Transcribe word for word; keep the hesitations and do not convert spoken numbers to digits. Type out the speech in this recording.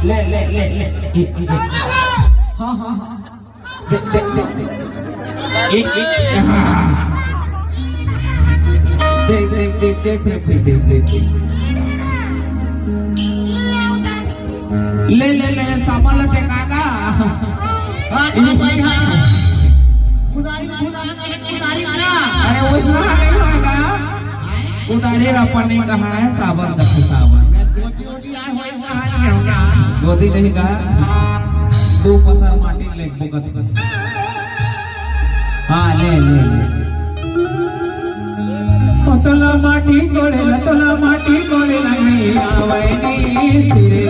ले, ले, ले, ले। हाँ, हाँ, हाँ। देख, देख, देख, देख। एक, एक, हाँ। देख, देख, देख, देख, देख, देख, देख, देख। ले, ले, ले, साबन ल टेका गा। हाँ, हाँ, भाई, हाँ। कुदारी, कुदारी, कुदारी ना। अरे, वैसना नहीं होगा। कुदारी अपन नहीं कहा है, साबन का साबन। गोदी नहीं का, दो पसर माटी ले बोकत। हाँ, ले, ले, ले। पतला माटी कोड़े, लतला माटी कोड़े, नहीं आवे नी तेरे।